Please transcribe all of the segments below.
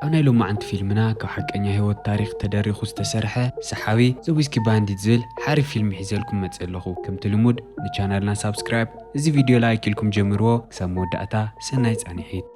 ኣብ ናይ ሎማዓንቲ ፊልምና ካብ ሓቀኛ ህይወት ታሪኽ ተደሪኹ ዝተሰርሐ ሰሓቢ ዘ ዊስኪ ባንዲት ዝብል ሓሪፍ ፊልም ሒዘልኩም መፅእ ኣለኹ። ከምቲ ልሙድ ንቻናልና ሳብስክራይብ፣ እዚ ቪድዮ ላይክ ኢልኩም ጀምርዎ። ክሳብ መወዳእታ ሰናይ ፃንሒት።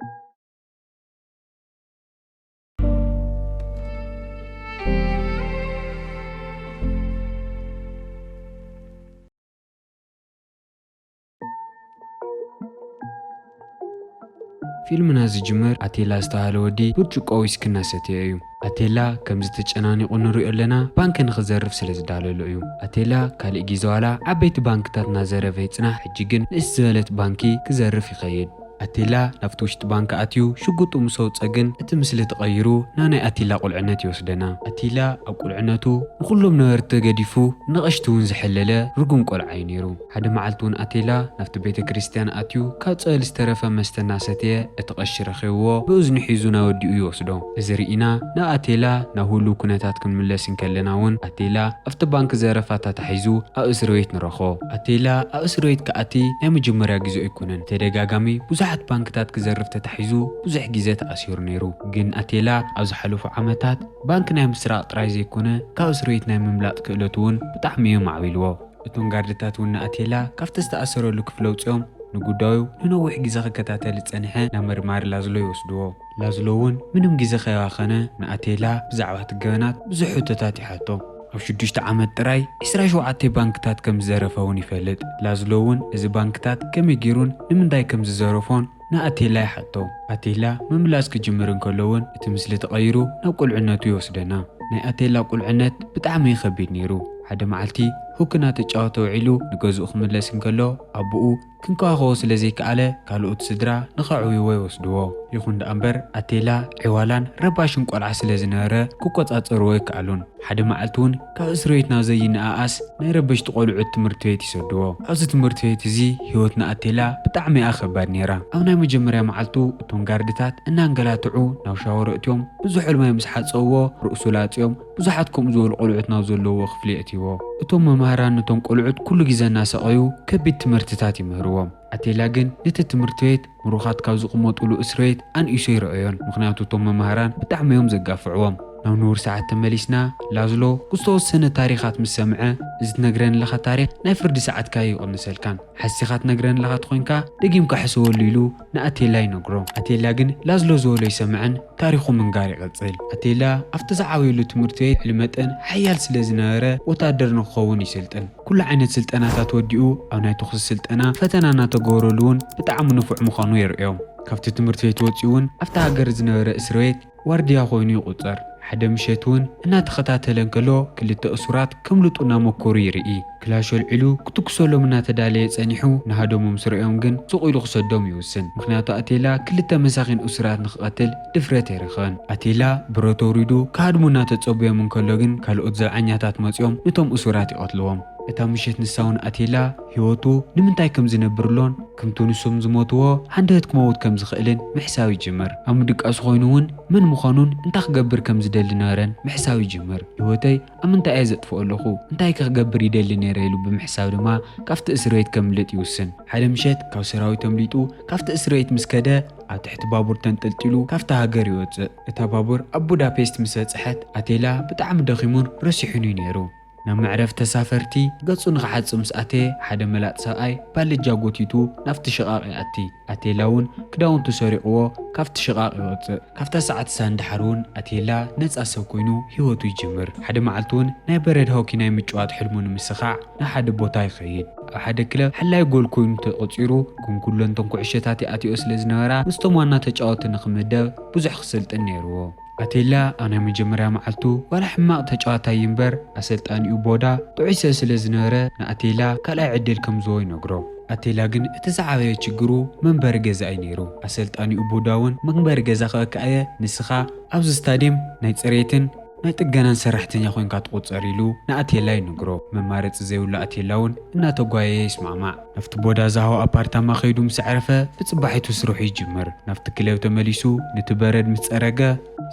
ፊልምና ዝጅምር ኣቴላ ዝተባህለ ወዲ ብርጭቆ ዊስኪ እናሰተየ እዩ። ኣቴላ ከምዚ ተጨናኒቑ ንሪኦ ኣለና፣ ባንክ ንኽዘርፍ ስለ ዝዳለሎ እዩ። ኣቴላ ካልእ ግዜ ዋላ ዓበይቲ ባንክታት እናዘረፈ ይጽናሕ፣ ሕጂ ግን ንእስ ዝበለት ባንኪ ክዘርፍ ይኸይድ። ኣቴላ ናብቲ ውሽጢ ባንክ ኣትዩ ሽጉጡ ምስ ኣውጸ ግን እቲ ምስሊ ተቐይሩ ናብ ናይ ኣቴላ ቁልዕነት ይወስደና። ኣቴላ ኣብ ቁልዕነቱ ንኹሎም ነበርቲ ገዲፉ ንቐሽቲ እውን ዝሐለለ ርጉም ቆልዓ እዩ ነይሩ። ሓደ መዓልቲ እውን ኣቴላ ናብቲ ቤተ ክርስቲያን ኣትዩ ካብ ጸበል ዝተረፈ መስተ እናሰተየ እቲ ቀሺ ረኺብዎ ብእዝኑ ሒዙ ናብ ኣዲኡ ይወስዶ። እዚ ርኢና ናብ ኣቴላ ናብ ህሉው ኩነታት ክንምለስ እንከለና እውን ኣቴላ ኣብቲ ባንክ ዘረፋ ተታሒዙ ኣብ እስር ቤት ንረኽቦ። ኣቴላ ኣብ እስር ቤት ክኣቲ ናይ መጀመርያ ግዜኡ ኣይኮነን። ተደጋጋሚ ብዙሓት ባንክታት ክዘርፍ ተታሒዙ ብዙሕ ግዜ ተኣሲሩ ነይሩ። ግን ኣቴላ ኣብ ዝሓለፉ ዓመታት ባንክ ናይ ምስራቕ ጥራይ ዘይኮነ ካብ እስር ቤት ናይ ምምላጥ ክእለቱ እውን ብጣዕሚ እዩ ማዕቢልዎ። እቶም ጋርድታት እውን ንኣቴላ ካብቲ ዝተኣሰረሉ ክፍሊ ኣውፂኦም ንጉዳዩ ንነዊሕ ግዜ ክከታተል ዝፀንሐ ናብ መርማሪ ላዝሎ ይወስድዎ። ላዝሎ እውን ምንም ግዜ ከይባኸነ ንኣቴላ ብዛዕባ እቲ ገበናት ብዙሕ ሕቶታት ይሓቶ። ኣብ ሽዱሽተ ዓመት ጥራይ ዕስራ ሸውዓተ ባንክታት ከም ዝዘረፈ እውን ይፈልጥ። ላዝሎ እውን እዚ ባንክታት ከመይ ገይሩን ንምንታይ ከም ዝዘረፎን ንኣቴላ ይሓቶ። ኣቴላ ምምላስ ክጅምር እንከሎ እውን እቲ ምስሊ ተቐይሩ ናብ ቁልዕነቱ ይወስደና። ናይ ኣቴላ ቁልዕነት ብጣዕሚ እዩ ከቢድ ነይሩ። ሓደ መዓልቲ ሁክ እናተጫወተ ውዒሉ ንገዝኡ ክምለስ እንከሎ ኣቦኡ ክንከባኸቦ ስለ ዘይከኣለ ካልኦት ስድራ ንኸዕውይዎ ይወስድዎ። ይኹን ደኣ እምበር ኣቴላ ዕዋላን ረባሽን ቆልዓ ስለ ዝነበረ ክቆጻጸርዎ ኣይከኣሉን። ሓደ መዓልቲ እውን ካብ እስር ቤት ናብ ዘይነኣኣስ ናይ ረበሽቲ ቆልዑት ትምህርቲ ቤት ይሰድዎ። ኣብዚ ትምህርቲ ቤት እዚ ህይወት ንኣቴላ ብጣዕሚ እያ ከባድ ነይራ። ኣብ ናይ መጀመርያ መዓልቱ እቶም ጋርድታት እናንገላትዑ ናብ ሻወር ኣእትዮም ብዙሕ ሕልማይ ምስ ሓፀውዎ ርእሱ ላፅዮም ብዙሓት ከምኡ ዝበሉ ቆልዑት ናብ ዘለውዎ ክፍሊ የእትይዎ። እቶም መማህራን ነቶም ቆልዑት ኩሉ ግዜ እናሰቐዩ ከቢድ ትምህርትታት ይምህርዎም። ኣቴላ ግን ነቲ ትምህርቲ ቤት ምሩኻት ካብ ዝቕመጡሉ እስር ቤት ኣንኢሱ ይረኣዮን። ምኽንያቱ እቶም መማህራን ብጣዕሚ እዮም ዘጋፍዕዎም። ናብ ንቡር ሰዓት ተመሊስና፣ ላዝሎ ዝተወሰነ ታሪኻት ምስ ሰምዐ፣ እዚ ትነግረኒ ኣለኻ ታሪኽ ናይ ፍርዲ ሰዓትካ እዩ ይቕንሰልካን። ሓሲኻ ትነግረኒ ኣለኻ ተኾይንካ ደጊምካ ሕሰበሉ ኢሉ ንኣቴላ ይነግሮ። ኣቴላ ግን ላዝሎ ዝበሎ ይሰምዕን ታሪኹ ምንጋር ይቐጽል። ኣቴላ ኣብቲ ዝዓበየሉ ትምህርቲ ቤት ልዕሊ መጠን ሓያል ስለ ዝነበረ ወታደር ንክኸውን ይስልጥን። ኩሉ ዓይነት ስልጠናታት ወዲኡ ኣብ ናይ ተኹሲ ስልጠና ፈተና እናተገበረሉ እውን ብጣዕሚ ንፉዕ ምዃኑ የርእዮም። ካብቲ ትምህርቲ ቤት ወፂኡ እውን ኣብቲ ሃገር ዝነበረ እስር ቤት ዋርድያ ኮይኑ ይቑፀር። ሓደ ምሸት እውን እናተኸታተለ እንከሎ ክልተ እሱራት ከምልጡ እናመኮሩ ይርኢ። ክላሽ ኣልዒሉ ክትኩሰሎም እናተዳለየ ጸኒሑ ንሃደሞም ስርኦም ግን ሱቕ ኢሉ ክሰዶም ይውስን። ምኽንያቱ ኣቴላ ክልተ መሳኺን እሱራት ንክቐትል ድፍረት ኣይረኸበን። ኣቴላ ብረት ኣውሪዱ ክሃድሙ እናተጸበዮም እንከሎ ግን ካልኦት ዘብዓኛታት መጺኦም ነቶም እሱራት ይቐትልዎም። እታ ምሸት ንሳ እውን ኣቴላ ህይወቱ ንምንታይ ከም ዝነብርሎን ከምቲ ንሶም ዝሞትዎ ሃንደበት ክመውት ከም ዝኽእልን ምሕሳብ ይጅምር። ኣብ ምድቃሱ ኮይኑ እውን መን ምዃኑን እንታይ ክገብር ከም ዝደሊ ነበረን ምሕሳብ ይጅምር። ህይወተይ ኣብ ምንታይ እየ ዘጥፍኦ ኣለኹ? እንታይ ከ ክገብር ይደሊ ነይረ? ኢሉ ብምሕሳብ ድማ ካብቲ እስር ቤት ከምልጥ ይውስን። ሓደ ምሸት ካብ ሰራዊት ኣምሊጡ ካብቲ እስር ቤት ምስ ከደ ኣብ ትሕቲ ባቡር ተንጠልጢሉ ካብታ ሃገር ይወጽእ። እታ ባቡር ኣብ ቡዳፔስት ምስ በጽሐት ኣቴላ ብጣዕሚ ደኺሙን ረሲሑን እዩ ነይሩ። ናብ መዕረፍ ተሳፈርቲ ገጹ ንኽሓጽብ ምስ ኣተየ ሓደ መላጥ ሰብኣይ ባልጃ ጎቲቱ ናብቲ ሽቓቕ ይኣቲ። ኣቴላ እውን ክዳውንቱ ሰሪቕዎ ካብቲ ሽቓቕ ይወጽእ። ካብታ ሰዓት እሳ ንደሓር እውን ኣቴላ ነጻ ሰብ ኮይኑ ህይወቱ ይጅምር። ሓደ መዓልቲ እውን ናይ በረድ ሆኪ ናይ ምጭዋት ሕልሙ ንምስኻዕ ናብ ሓደ ቦታ ይኸይድ። ኣብ ሓደ ክለብ ሓላይ ጎል ኮይኑ ተቖጺሩ ግን ኩለን እተን ኩዕሾታት ይኣትዮ ስለ ዝነበራ ምስቶም ዋና ተጫወቲ ንኽምደብ ብዙሕ ክስልጥን ነይርዎ። ኣቴላ ኣብ ናይ መጀመርያ መዓልቱ ዋላ ሕማቕ ተጫዋታይ እምበር ኣሰልጣኒኡ ቦዳ ጥዑይ ሰብ ስለ ዝነበረ ንኣቴላ ካልኣይ ዕድል ከም ዝቦ ይነግሮ። ኣቴላ ግን እቲ ዝዓበየ ችግሩ መንበሪ ገዛ እዩ ነይሩ። ኣሰልጣኒኡ ቦዳ እውን መንበሪ ገዛ ከእካእየ ንስኻ ኣብዚ ስታድየም ናይ ፅሬትን ናይ ጥገናን ሰራሕተኛ ኮይንካ ትቑፀር ኢሉ ንኣቴላ ይነግሮ። መማረፂ ዘይብሉ ኣቴላ እውን እናተጓየየ ይስማዕማዕ። ናብቲ ቦዳ ዝሃቦ ኣፓርታማ ከይዱ ምስ ኣዕረፈ ብፅባሒቱ ስርሑ ይጅምር። ናብቲ ክለብ ተመሊሱ ነቲ በረድ ምስ ፀረገ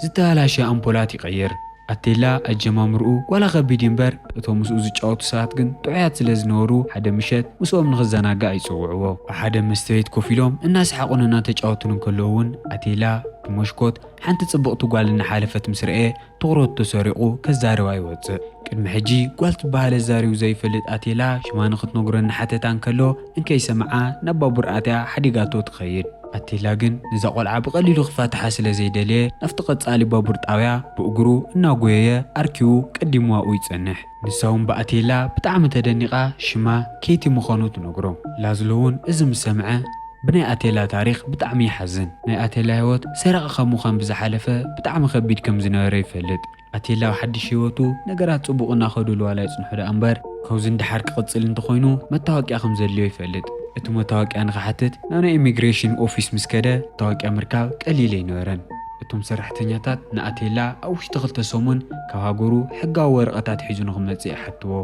ዝተበላሸ ኣምፖላት ይቐይር። ኣቴላ ኣጀማምርኡ ዋላ ከቢድ እምበር እቶም ምስኡ ዝጫወቱ ሰባት ግን ጥዑያት ስለ ዝነበሩ ሓደ ምሸት ምስኦም ንኽዘናጋዕ ይፅውዕዎ። ኣብ ሓደ መስተ ቤት ኮፍ ኢሎም እናሰሓቑን እናተጫወቱን እንከለዉ እውን ኣቴላ መስኮት ሓንቲ ጽብቕቲ ጓል እናሓለፈት ምስ ረኤ ትኹረቱ ተሰሪቑ ከዛርባ ይወጽእ። ቅድሚ ሕጂ ጓል ትበሃል ኣዛሪቡ ዘይፈልጥ ኣቴላ ሽማ ንኽትነግሮ እናሓተታ እንከሎ እንከይሰምዓ ናብ ባቡር ኣትያ ሓዲጋቶ ትኸይድ። ኣቴላ ግን ነዛ ቆልዓ ብቐሊሉ ክፋትሓ ስለ ዘይደለየ ናብቲ ቀጻሊ ባቡር ጣብያ ብእግሩ እናጎየየ ኣርኪቡ ቀዲምዋ ኣብኡ ይጸንሕ። ንሳ እውን ብኣቴላ ብጣዕሚ ተደኒቓ ሽማ ኬቲ ምዃኑ ትነግሮ። ላዝሎ እውን እዚ ምስ ሰምዐ ብናይ ኣቴላ ታሪኽ ብጣዕሚ ይሓዝን። ናይ ኣቴላ ህይወት ሰራቒ ካብ ምዃን ብዝሓለፈ ብጣዕሚ ከቢድ ከም ዝነበረ ይፈልጥ። ኣቴላ ኣብ ሓድሽ ህይወቱ ነገራት ጽቡቕ እናኸዱሉ ዋላ ይጽንሑ ደኣ እምበር ካብዚ ንደሓር ክቕጽል እንተኾይኑ መታወቂያ ከም ዘድልዮ ይፈልጥ። እቲ መታወቂያ ንኽሓትት ናብ ናይ ኢሚግሬሽን ኦፊስ ምስ ከደ መታወቂያ ምርካብ ቀሊል ኣይነበረን። እቶም ሰራሕተኛታት ንኣቴላ ኣብ ውሽጢ ክልተ ሰሙን ካብ ሃገሩ ሕጋዊ ወረቐታት ሒዙ ንኽመጽእ ይሓትዎ።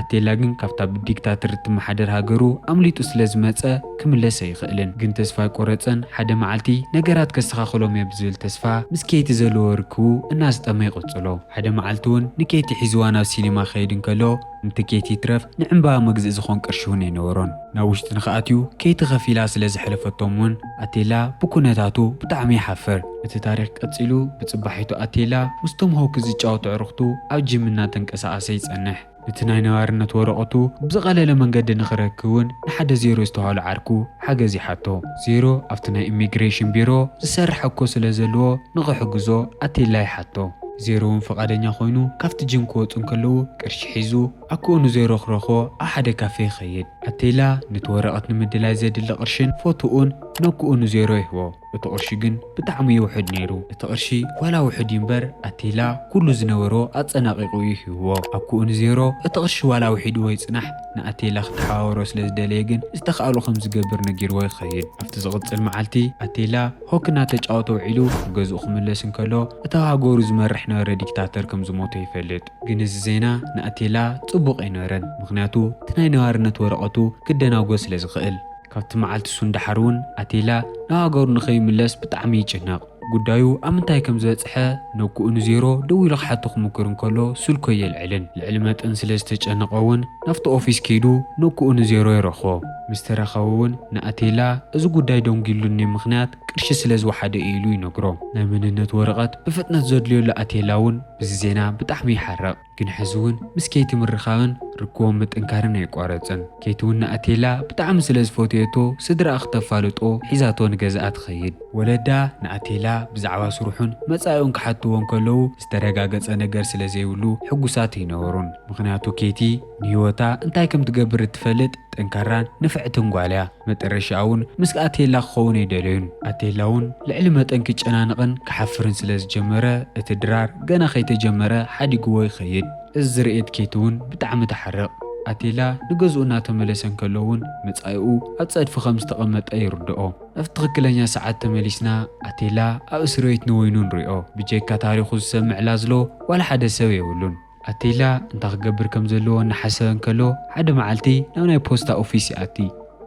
ኣቴላ ግን ካብታ ብዲክታተር እትመሓደር ሃገሩ ኣምሊጡ ስለ ዝመጸ ክምለስ ኣይኽእልን። ግን ተስፋ ኣይቆረጸን። ሓደ መዓልቲ ነገራት ከስተኻኽሎም እየ ብዝብል ተስፋ ምስ ኬቲ ዘለዎ ርክቡ እናስጠመ ይቕጽሎ። ሓደ መዓልቲ እውን ንኬቲ ሒዝዋ ናብ ሲኒማ ክኸይድ እንከሎ ነቲ ኬቲ ይትረፍ ንዕምባባ መግዝኢ ዝኾን ቅርሺ እውን ኣይነበሮን። ናብ ውሽጢ ንኽኣትዩ ኬቲ ከፊላ ስለ ዘሕለፈቶም እውን ኣቴላ ብኩነታቱ ብጣዕሚ ይሓፍር። እቲ ታሪኽ ቀጺሉ ብጽባሒቱ ኣቴላ ምስቶም ሆክ ዝጫወቱ ኣዕሩኽቱ ኣብ ጂም እናተንቀሳቐሰ ይጸንሕ። ነቲ ናይ ነባርነት ወረቐቱ ብዝቐለለ መንገዲ ንኽረክብ እውን ንሓደ ዜሮ ዝተባህሎ ዓርኩ ሓገዝ ይሓቶ። ዜሮ ኣብቲ ናይ ኢሚግሬሽን ቢሮ ዝሰርሕ ኣኮ ስለ ዘለዎ ንኽሕግዞ ኣቴላ ይሓቶ። ዜሮ እውን ፈቓደኛ ኮይኑ ካብቲ ጂም ክወጹ እንከለዉ ቅርሺ ሒዙ ኣኮኡ ንዜሮ ክረኽቦ ኣብ ሓደ ካፌ ይኸይድ። ኣቴላ ነቲ ወረቐት ንምድላይ ዘድሊ ቅርሽን ፎቶኡን ነኩኡ ንዜሮ ይህቦ። እቲ ቅርሺ ግን ብጣዕሚ እዩ ውሑድ ነይሩ። እቲ ቅርሺ ዋላ ውሑድ እዩ እምበር ኣቴላ ኩሉ ዝነበሮ ኣጸናቒቑ እዩ ሂብዎ። ኣኩኡ ንዜሮ እቲ ቅርሺ ዋላ ውሒድዎ ይጽናሕ ንኣቴላ ክተሓባበሮ ስለ ዝደለየ ግን ዝተኻእሎ ከም ዝገብር ነጊርዎ ይኸይድ። ኣብቲ ዝቕጽል መዓልቲ ኣቴላ ሆክ እናተጫወተ ውዒሉ ንገዝኡ ክምለስ እንከሎ እቲ ሃገሩ ዝመርሕ ነበረ ዲክታተር ከም ዝሞተ ይፈልጥ። ግን እዚ ዜና ንኣቴላ ጽቡቕ ኣይነበረን፣ ምኽንያቱ እቲ ናይ ነባርነት ወረቐቱ ክደናጎ ስለ ዝኽእል። ካብቲ መዓልቲ እሱ ንደሓር እውን ኣቴላ ናብ ሃገሩ ንኸይምለስ ብጣዕሚ ይጭነቕ። ጉዳዩ ኣብ ምንታይ ከም ዝበጽሐ ነኩኡ ንዜሮ ደዊሉ ክሓቶ ክምክር እንከሎ ስልኩ ኣየልዕልን። ልዕሊ መጠን ስለ ዝተጨነቐ እውን ናብቲ ኦፊስ ከይዱ ነኩኡ ንዜሮ ይረኽቦ። ምስ ተራኸቡ እውን ንኣቴላ እዚ ጉዳይ ደንጊሉኒ ምኽንያት ቅርሺ ስለ ዝወሓደ እዩ ኢሉ ይነግሮ። ናይ መንነት ወረቐት ብፍጥነት ዘድልዮ ኣቴላ እውን ብዚ ዜና ብጣዕሚ ይሓርቕ። ግን ሕዚ እውን ምስ ኬቲ ምርኻብን ርክቦም ምጥንካርን ኣየቋረጸን። ኬቲ እውን ንኣቴላ ብጣዕሚ ስለ ዝፈትየቶ ስድራኣ ክተፋልጦ ሒዛቶ ንገዝኣ ትኸይድ። ወለዳ ንኣቴላ ብዛዕባ ስርሑን መጻኢኡን ክሓትዎ እንከለዉ ዝተረጋገጸ ነገር ስለ ዘይብሉ ሕጉሳት ኣይነበሩን። ምኽንያቱ ኬቲ ንህይወታ እንታይ ከም ትገብር እትፈልጥ ጠንካራን ንፍዕትን ጓል እያ። መጠረሻኣ እውን ምስ ኣቴላ ክኸውን ኣይደለዩን። ኣቴላ እውን ልዕሊ መጠን ክጨናነቕን ክሓፍርን ስለ ዝጀመረ እቲ ድራር ገና ከይተጀመረ ሓዲግዎ ይኸይድ። እዚ ዝርእየት ኬቲ እውን ብጣዕሚ ትሓርቕ። ኣቴላ ንገዝኡ እናተመለሰ እንከሎ እውን መጻኢኡ ኣብ ጸድፊ ከም ዝተቐመጠ ይርድኦ። ኣብ ትኽክለኛ ሰዓት ተመሊስና ኣቴላ ኣብ እስር ቤት ንወይኑ ንሪኦ። ብጀካ ታሪኹ ዝሰምዕ ላዝሎ ዋላ ሓደ ሰብ የብሉን። ኣቴላ እንታይ ክገብር ከም ዘለዎ እናሓሰበ እንከሎ ሓደ መዓልቲ ናብ ናይ ፖስታ ኦፊስ ይኣቲ።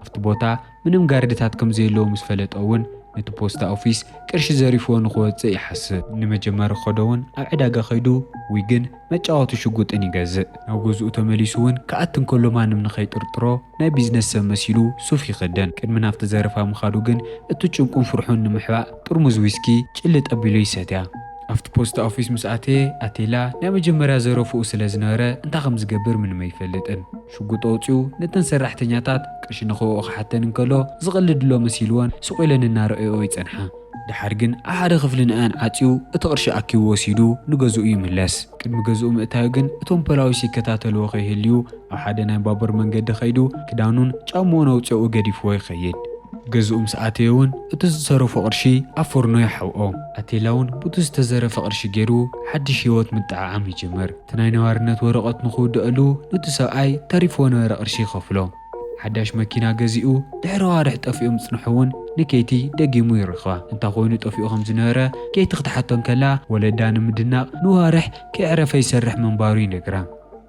ኣብቲ ቦታ ምንም ጋርድታት ከም ዘየለዉ ምስ ፈለጠ እውን ነቲ ፖስታ ኦፊስ ቅርሺ ዘሪፍዎ ንኽወጽእ ይሓስብ። ንመጀመሪ ክኸዶ እውን ኣብ ዕዳጋ ከይዱ ዊግን መጫወቲ ሽጉጥን ይገዝእ። ናብ ገዝኡ ተመሊሱ እውን ክኣቲ እንከሎ ማንም ንኸይጥርጥሮ ናይ ቢዝነስ ሰብ መሲሉ ሱፍ ይኽደን። ቅድሚ ናብቲ ዘረፋ ምኻዱ ግን እቲ ጭንቁን ፍርሑን ንምሕባእ ጥርሙዝ ዊስኪ ጭልጥ ኣቢሉ ይሰትያ። ኣብቲ ፖስታ ኦፊስ ምስ ኣተየ ኣቴላ ናይ መጀመርያ ዘረፍኡ ስለ ዝነበረ እንታይ ከም ዝገብር ምንም ኣይፈልጥን። ሽጉጥ ኣውፂኡ ነተን ሰራሕተኛታት ቅርሺ ንኽህብኦ ክሓተን እንከሎ ዝቕልድሎ መሲልወን ስቕ ኢለን እናረኣየኦ ይጸንሓ። ደሓር ግን ኣብ ሓደ ክፍሊ ንኣን ዓፅዩ እቲ ቅርሺ ኣኪቡ ወሲዱ ንገዝኡ ይምለስ። ቅድሚ ገዝኡ ምእታዩ ግን እቶም ፖላዊስ ይከታተልዎ ከይህልዩ ኣብ ሓደ ናይ ባቡር መንገዲ ከይዱ ክዳኑን ጫምኡን ኣውፂኡ ገዲፍዎ ይኸይድ። ገዝኡ ምስ ኣተየ እውን እቲ ዝሰረፎ ቅርሺ ኣብ ፎርኖ ይሓብኦ። ኣቴላ እውን ብቲ ዝተዘረፈ ቅርሺ ገይሩ ሓድሽ ህይወት ምጥዓዓም ይጅምር። እቲ ናይ ነባርነት ወረቐት ንኽውድአሉ ነቲ ሰብኣይ ተሪፍዎ ነበረ ቅርሺ ይኸፍሎ። ሓዳሽ መኪና ገዚኡ ድሕሪ ኣዋርሕ ጠፊኡ ምጽንሑ እውን ንኬቲ ደጊሙ ይረኽባ። እንታይ ኮይኑ ጠፊኡ ከም ዝነበረ ኬቲ ክትሓቶ እንከላ ወለዳ ንምድናቕ ንዋርሕ ከየዕረፈ ይሰርሕ ምንባሩ ይነግራ።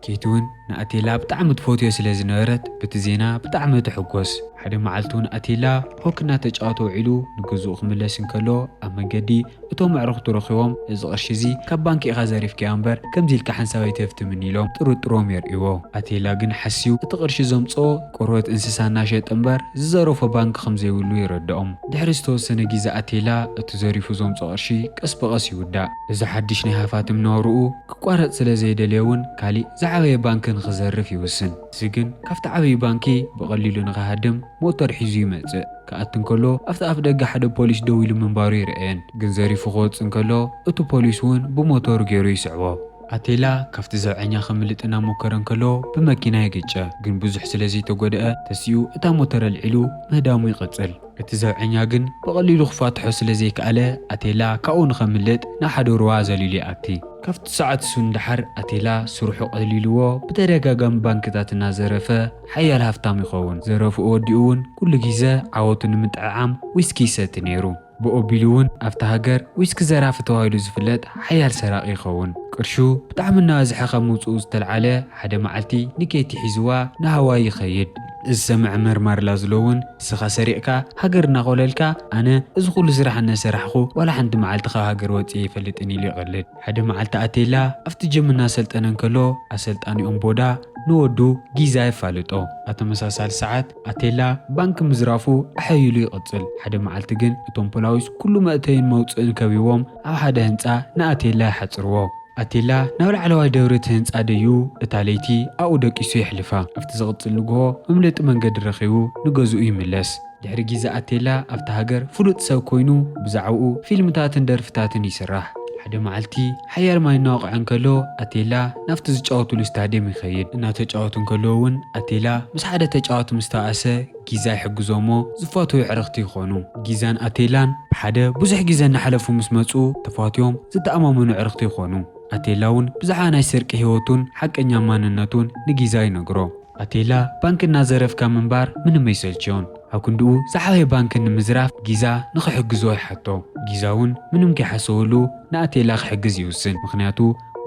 ኬቲ እውን ንኣቴላ ብጣዕሚ ትፈትዮ ስለ ዝነበረት፣ በቲ ዜና ብጣዕሚ ትሕጎስ። ሓደ መዓልቲ እውን ኣቴላ ሆክ እናተጫወተ ውዒሉ ንገዝኡ ክምለስ እንከሎ፣ ኣብ መንገዲ እቶም ኣዕሩኽቱ ረኺቦም፣ "እዚ ቅርሺ እዚ ካብ ባንኪ ኢኻ ዘሪፍካዮ እምበር፣ ከምዚ ኢልካ ሓንሳብ ኣይተፍትምን" ኢሎም ጥርጥሮም የርእይዎ። ኣቴላ ግን ሓስዩ፣ እቲ ቅርሺ ዘምጽኦ ቆርበት እንስሳ እናሸጠ እምበር፣ ዝዘረፎ ባንኪ ከም ዘይብሉ ይረድኦም። ድሕሪ ዝተወሰነ ግዜ ኣቴላ እቲ ዘሪፉ ዘምጽኦ ቅርሺ ቀስ ብቐስ ይውዳእ። እዚ ሓድሽ ናይ ሃፋትም ናብርኡ ክቋረጽ ስለ ዘይደለየ እውን፣ ካሊእ ዝዓበየ ባንኪ ንኽዘርፍ ይውስን። እዚ ግን ካብቲ ዓብዪ ባንኪ ብቐሊሉ ንኽሃድም ሞተር ሒዙ ይመጽእ። ክኣቱ እንከሎ፣ ኣብቲ ኣፍ ደገ ሓደ ፖሊስ ደው ኢሉ ምንባሩ ይርኣየን፣ ግን ዘሪፉ ክወጽእ እንከሎ፣ እቲ ፖሊስ እውን ብሞተሩ ገይሩ ይስዕቦ። ኣቴላ ካብቲ ዘብዐኛ ከምልጥ እናሞከረ እንከሎ፣ ብመኪና ይግጨ፣ ግን ብዙሕ ስለ ዘይተጎድአ፣ ተሲኡ እታ ሞተር ኣልዒሉ ምህዳሙ ይቕጽል። እቲ ዘብዐኛ ግን ብቐሊሉ ክፋትሖ ስለ ዘይከኣለ፣ ኣቴላ ካብኡ ንኸምልጥ ናብ ሓደ ሩባ ዘሊሉ ይኣቲ። ካብቲ ሰዓት እሱ ንደሓር፣ ኣቴላ ስርሑ ቀሊልዎ፣ ብተደጋጋሚ ባንክታት እናዘረፈ ሓያል ሃፍታም ይኸውን። ዘረፍኡ ወዲኡ እውን፣ ኩሉ ግዜ ዓወቱ ንምጥዕዓም ዊስኪ ይሰቲ ነይሩ። ብኦቢሉ እውን ኣብታ ሃገር ዊስኪ ዘራፊ ተባሂሉ ዝፍለጥ ሓያል ሰራቒ ይኸውን። ቅርሹ ብጣዕሚ እናበዝሐ ካብ ምውፅኡ ዝተልዓለ፣ ሓደ መዓልቲ ንኬቲ ሒዝዋ ንሃዋይ ይኸይድ። እዚ ዝሰምዐ መርማር ላዝሎ እውን፣ "ንስኻ ሰሪቕካ ሃገር እናኾለልካ፣ ኣነ እዚ ኩሉ ስራሕ እናሰራሕኹ ዋላ ሓንቲ መዓልቲ ካብ ሃገር ወፂኤ ኣይፈልጥን" ኢሉ ይቐልድ። ሓደ መዓልቲ ኣቴላ ኣብቲ ጅም እናሰልጠነ እንከሎ፣ ኣሰልጣኒኦም ቦዳ ንወዱ ጊዛ የፋልጦ። ኣብ ተመሳሳሊ ሰዓት ኣቴላ ባንክ ምዝራፉ ኣሐይሉ ይቕጽል። ሓደ መዓልቲ ግን እቶም ፖላዊስ ኩሉ መእተይን መውጽእን ከቢቦም ኣብ ሓደ ህንጻ ንኣቴላ ይሓጽርዎ። ኣቴላ ናብ ላዕለዋይ ደብሪ እቲ ህንጻ ደዩ፣ እታ ለይቲ ኣብኡ ደቂሱ የሕልፋ። ኣብቲ ዝቕጽል ንግሆ መምለጢ መንገዲ ረኺቡ ንገዝኡ ይምለስ። ድሕሪ ግዜ ኣቴላ ኣብታ ሃገር ፍሉጥ ሰብ ኮይኑ ብዛዕባኡ ፊልምታትን ደርፍታትን ይስራሕ። ሓደ መዓልቲ ሓያል ማይ እናወቕዐ እንከሎ ኣቴላ ናብቲ ዝጫወቱሉ ስታድየም ይኸይድ። እናተጫወቱ እንከለዉ እውን ኣቴላ ምስ ሓደ ተጫዋቲ ምስ ተባኣሰ ጊዛ ይሕግዞ እሞ ዝፋተዉ ኣዕርኽቲ ይኾኑ። ጊዛን ኣቴላን ብሓደ ብዙሕ ግዜ እናሓለፉ ምስ መጹ ተፋትዮም ዝተኣማመኑ ኣዕርኽቲ ይኾኑ። ኣቴላ እውን ብዛዕባ ናይ ስርቂ ህይወቱን ሓቀኛ ማንነቱን ንጊዛ ይነግሮ። ኣቴላ ባንክ እናዘረፍካ ምንባር ምንም ኣይሰልችዮን። ኣብ ክንድኡ ዝዓበየ ባንክ ንምዝራፍ ጊዛ ንኽሕግዞ ይሓቶ። ጊዛ እውን ምንም ከይሓሰበሉ ንኣቴላ ክሕግዝ ይውስን። ምኽንያቱ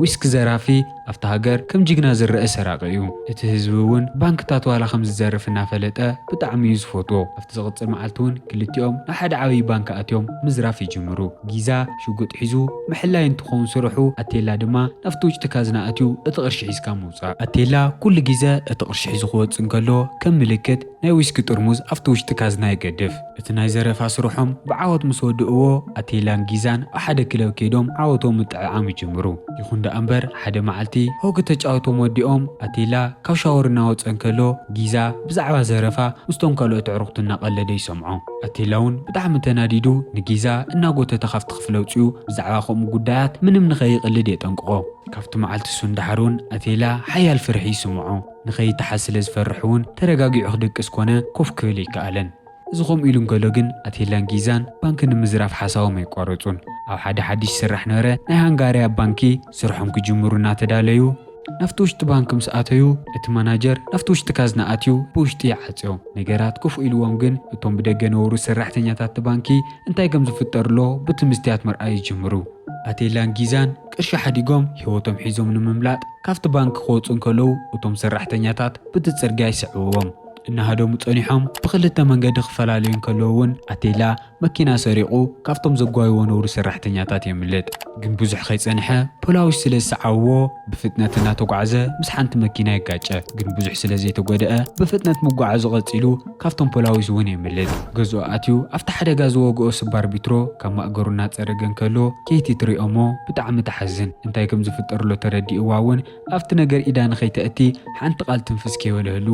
ዊስኪ ዘራፊ ኣብታ ሃገር ከም ጅግና ዝረአ ሰራቂ እዩ። እቲ ህዝቢ እውን ባንክታት ዋላ ከም ዝዘርፍ እናፈለጠ ብጣዕሚ እዩ ዝፈትዎ። ኣብቲ ዝቕጽል መዓልቲ እውን ክልቲኦም ናብ ሓደ ዓብዪ ባንክ ኣትዮም ምዝራፍ ይጅምሩ። ጊዛ ሽጉጥ ሒዙ ምሕላይ እንትኸውን ስርሑ፣ ኣቴላ ድማ ናብቲ ውሽጢ ካዝና ኣትዩ እቲ ቅርሺ ሒዝካ ምውጻእ። ኣቴላ ኩሉ ግዜ እቲ ቅርሺ ሒዙ ክወጽእ እንከሎ ከም ምልክት ናይ ዊስኪ ጥርሙዝ ኣብቲ ውሽጢ ካዝና ይገድፍ። እቲ ናይ ዘረፋ ስርሖም ብዓወት ምስ ወድእዎ፣ ኣቴላን ጊዛን ኣብ ሓደ ክለብ ከይዶም ዓወቶም ምጥዕዓም ይጅምሩ። ይኹን ደኣ እምበር፣ ሓደ መዓልቲ ሆኪ ተጫወቶም ወዲኦም፣ ኣቴላ ካብ ሻወር እናወፀ እንከሎ፣ ጊዛ ብዛዕባ ዘረፋ ምስቶም ካልኦት ኣዕሩኽቱ እናቐለደ ይሰምዖ። ኣቴላ እውን ብጣዕሚ ተናዲዱ ንጊዛ እናጎተተ ካብቲ ክፍሊ ኣውፂኡ፣ ብዛዕባ ከምኡ ጉዳያት ምንም ንኸይቕልድ የጠንቅቖ። ካብቲ መዓልቲ እሱ ንደሓር እውን ኣቴላ ሓያል ፍርሒ ይስምዖ። ንኸይተሓዝ ስለ ዝፈርሕ እውን ተረጋጊዑ ክድቅስ ኮነ ኮፍ ክብል ኣይከኣለን። እዚ ከምኡ ኢሉ እንከሎ ግን ኣቴላን ጊዛን ባንኪ ንምዝራፍ ሓሳቦም ኣይቋረጹን። ኣብ ሓደ ሓድሽ ይስራሕ ነበረ ናይ ሃንጋርያ ባንኪ ስርሖም ክጅምሩ እናተዳለዩ ናብቲ ውሽጢ ባንኪ ምስ ኣተዩ፣ እቲ ማናጀር ናብቲ ውሽጢ ካዝና ኣትዩ ብውሽጢ ይዓጽዮ። ነገራት ክፉእ ኢልዎም ግን እቶም ብደገ ነበሩ ሰራሕተኛታት እቲ ባንኪ እንታይ ከም ዝፍጠር ኣሎ ብቲ ምስትያት ምርኣይ ይጅምሩ። ኣቴላን ጊዛን ቅርሺ ሓዲጎም ህይወቶም ሒዞም ንምምላጥ ካብቲ ባንክ ክወጹ እንከለዉ፣ እቶም ሰራሕተኛታት ብቲ ጽርግያ ይስዕብዎም። እናሃደሙ ጸኒሖም ብኽልተ መንገዲ ክፈላለዩ እንከለዉ እውን ኣቴላ መኪና ሰሪቑ ካብቶም ዘጓይዎ ነብሩ ሰራሕተኛታት የምልጥ። ግን ብዙሕ ከይጸንሐ ፖላዊስ ስለ ዝሰዓብዎ ብፍጥነት እናተጓዕዘ ምስ ሓንቲ መኪና ይጋጨ። ግን ብዙሕ ስለ ዘይተጎድአ ብፍጥነት ምጓዓዙ ቀጺሉ ካብቶም ፖላዊስ እውን የምልጥ። ገዝኡ ኣትዩ ኣብቲ ሓደጋ ዝወግኦ ስባር ቢትሮ ካብ ማእገሩ እናጸረገ እንከሎ ኬቲ ትሪኦ እሞ ብጣዕሚ ትሓዝን። እንታይ ከም ዝፍጠር ኣሎ ተረዲእዋ እውን ኣብቲ ነገር ኢዳ ንኸይተእቲ ሓንቲ ቃል ትንፍስ ከይበለህሉ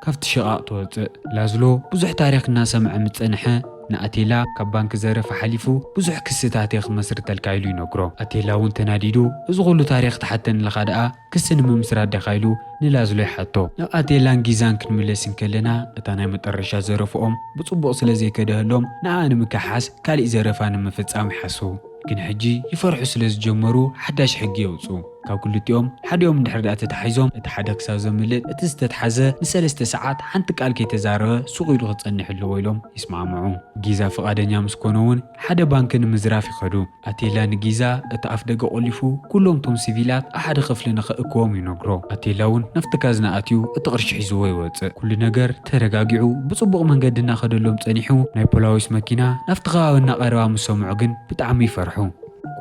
ካብቲ ሽቓቕ ትወጽእ። ላዝሎ ብዙሕ ታሪኽ እናሰምዐ ምስ ጸንሐ ንኣቴላ ካብ ባንክ ዘረፋ ሓሊፉ ብዙሕ ክስታት እየ ክመስርተልካ ኢሉ ይነግሮ። ኣቴላ እውን ተናዲዱ እዚ ኩሉ ታሪኽ ትሓተኒ ኣለኻ ደኣ ክሲ ንምምስራት ዲኻ ኢሉ ንላዝሎ ይሓቶ። ናብ ኣቴላን ጊዛን ክንምለስ እንከለና እታ ናይ መጠረሻ ዘረፍኦም ብጽቡቕ ስለ ዘይከደህሎም ንኣ ንምክሓስ ካሊእ ዘረፋ ንምፍጻም ይሓስቡ። ግን ሕጂ ይፈርሑ ስለ ዝጀመሩ ሓዳሽ ሕጊ የውጽኡ። ካብ ክልቲኦም ሓዲኦም እንድሕር ደኣ ተታሒዞም፣ እቲ ሓደ ክሳብ ዘምልጥ፣ እቲ ዝተትሓዘ ንሰለስተ ሰዓት ሓንቲ ቃል ከይተዛረበ ሱቕ ኢሉ ክጸንሕ ኣለዎ ኢሎም ይስማምዑ። ጊዛ ፍቓደኛ ምስ ኮነ እውን ሓደ ባንኪ ንምዝራፍ ይኸዱ። ኣቴላ ንጊዛ እቲ ኣፍ ደገ ቆሊፉ ኩሎም እቶም ሲቪላት ኣብ ሓደ ክፍሊ ንኸእክዎም ይነግሮ። ኣቴላ እውን ናብቲ ካዝና ኣትዩ እቲ ቅርሺ ሒዝዎ ይወጽእ። ኩሉ ነገር ተረጋጊዑ ብጽቡቕ መንገዲ እናኸደሎም ጸኒሑ ናይ ፖላዊስ መኪና ናብቲ ከባቢ እናቐረባ ምስ ሰምዑ ግን ብጣዕሚ ይፈርሑ።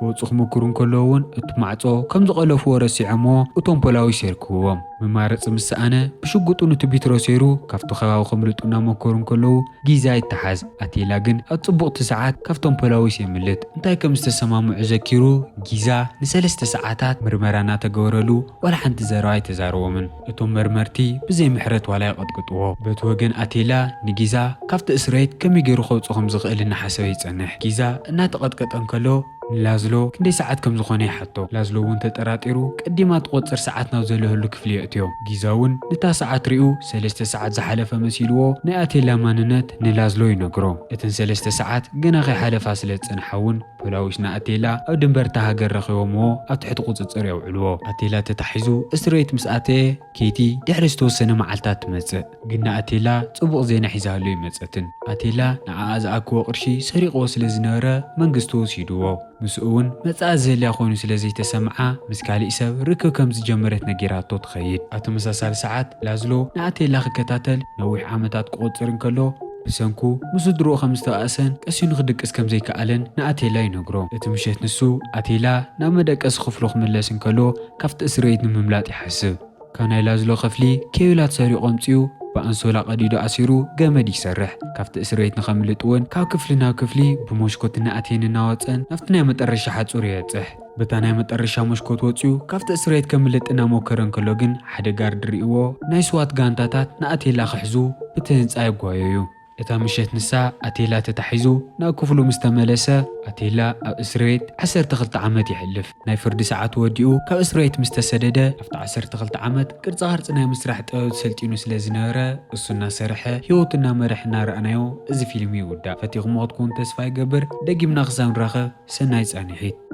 ክወፁ ክምክሩ እንከለዉ እውን እቲ ማዕፆ ከም ዝቐለፍዎ ረሲዖምዎ እቶም ፖላዊስ የርክብዎም። መማረፂ ምስ ሰኣነ ብሽጉጡ ንቲ ቢትሮ ሰይሩ ካብቲ ከባቢ ከምልጡ እናመከሩ እንከለዉ ጊዛ ይተሓዝ። ኣቴላ ግን ኣብ ፅቡቕቲ ሰዓት ካብቶም ፖላዊስ የምልጥ። እንታይ ከም ዝተሰማምዑ ዘኪሩ ጊዛ ንሰለስተ ሰዓታት ምርመራ እናተገበረሉ ዋላ ሓንቲ ዘረባ ኣይተዛረቦምን። እቶም መርመርቲ ብዘይ ምሕረት ዋላ ይቐጥቅጥዎ። በቲ ወገን ኣቴላ ንጊዛ ካብቲ እስር ቤት ከመይ ገይሩ ከውፅኦ ከም ዝኽእል እናሓሰበ ይጸንሕ። ጊዛ እናተቐጥቀጠ እንከሎ ንላዝሎ ክንደይ ሰዓት ከም ዝኾነ ይሓቶ። ላዝሎ እውን ተጠራጢሩ ቀዲማ ትቖጽር ሰዓት ናብ ዘለህሉ ክፍሊ የእትዮ። ጊዛ እውን ንታ ሰዓት ሪኡ ሰለስተ ሰዓት ዝሓለፈ መሲልዎ ናይ ኣቴላ ማንነት ንላዝሎ ይነግሮ። እተን ሰለስተ ሰዓት ገና ከይሓለፋ ስለ ዝጸንሓ እውን ፖላዊስ ንኣቴላ ኣብ ድንበርታ ሃገር ረኺቦምዎ ኣብ ትሕቲ ቁጽጽር የውዕልዎ። ኣቴላ ተታሒዙ እስር ቤት ምስ ኣተየ ኬቲ ድሕሪ ዝተወሰነ መዓልታት ትመጽእ። ግን ንኣቴላ ጽቡቕ ዜና ሒዛሉ ይመጸትን። ኣቴላ ንዓኣ ዝኣክቦ ቅርሺ ሰሪቕዎ ስለ ዝነበረ መንግስቲ ወሲድዎ። ምስኡ እውን መጻኢ ዘልያ ኮይኑ ስለ ዘይተሰምዓ ምስ ካሊእ ሰብ ርክብ ከም ዝጀመረት ነጊራቶ ትኸይድ። ኣብ ተመሳሳሊ ሰዓት ላዝሎ ንኣቴላ ክከታተል ነዊሕ ዓመታት ክቖጽር እንከሎ ብሰንኩ ምስ ስድርኡ ከም ዝተባእሰን ቀሲኑ ክድቅስ ከም ዘይከኣለን ንኣቴላ ይነግሮ። እቲ ምሸት ንሱ ኣቴላ ናብ መደቀሲ ክፍሉ ክምለስ እንከሎ ካብቲ እስር ቤት ንምምላጥ ይሓስብ። ካብ ናይ ላዝሎ ክፍሊ ኬብላት ሰሪቑ ኣምጺኡ ብኣንሶላ ቀዲዱ ኣሲሩ ገመድ ይሰርሕ። ካብቲ እስር ቤት ንኸምልጥ እውን ካብ ክፍሊ ናብ ክፍሊ ብሞሽኮት እናኣትየን እናወፀን ናብቲ ናይ መጠረሻ ሓፁር ይበፅሕ። በታ ናይ መጠረሻ ሞሽኮት ወፂኡ ካብቲ እስር ቤት ከምልጥ እናሞከረ እንከሎ ግን ሓደ ጋርድ ሪእዎ ናይ ስዋት ጋንታታት ንኣቴላ ክሕዙ ብቲ ህንፃ የጓየዩ። እታ ምሸት ንሳ ኣቴላ ተታሒዙ ናብ ክፍሉ ምስ ተመለሰ ኣቴላ ኣብ እስር ቤት ዓሰርተ ክልተ ዓመት የሕልፍ። ናይ ፍርዲ ሰዓቱ ወዲኡ ካብ እስር ቤት ምስ ተሰደደ ኣብቲ ዓሰርተ ክልተ ዓመት ቅርጻ ቅርጺ ናይ ምስራሕ ጥበብ ሰልጢኑ ስለ ዝነበረ እሱ እናሰርሐ ህይወቱ እናመርሐ እናረኣናዮ እዚ ፊልም ይውዳእ። ፈቲኹሞ ክትኮኑ ተስፋ ይገብር። ደጊምና ክሳብ ንራኸብ ሰናይ ጻንሒት።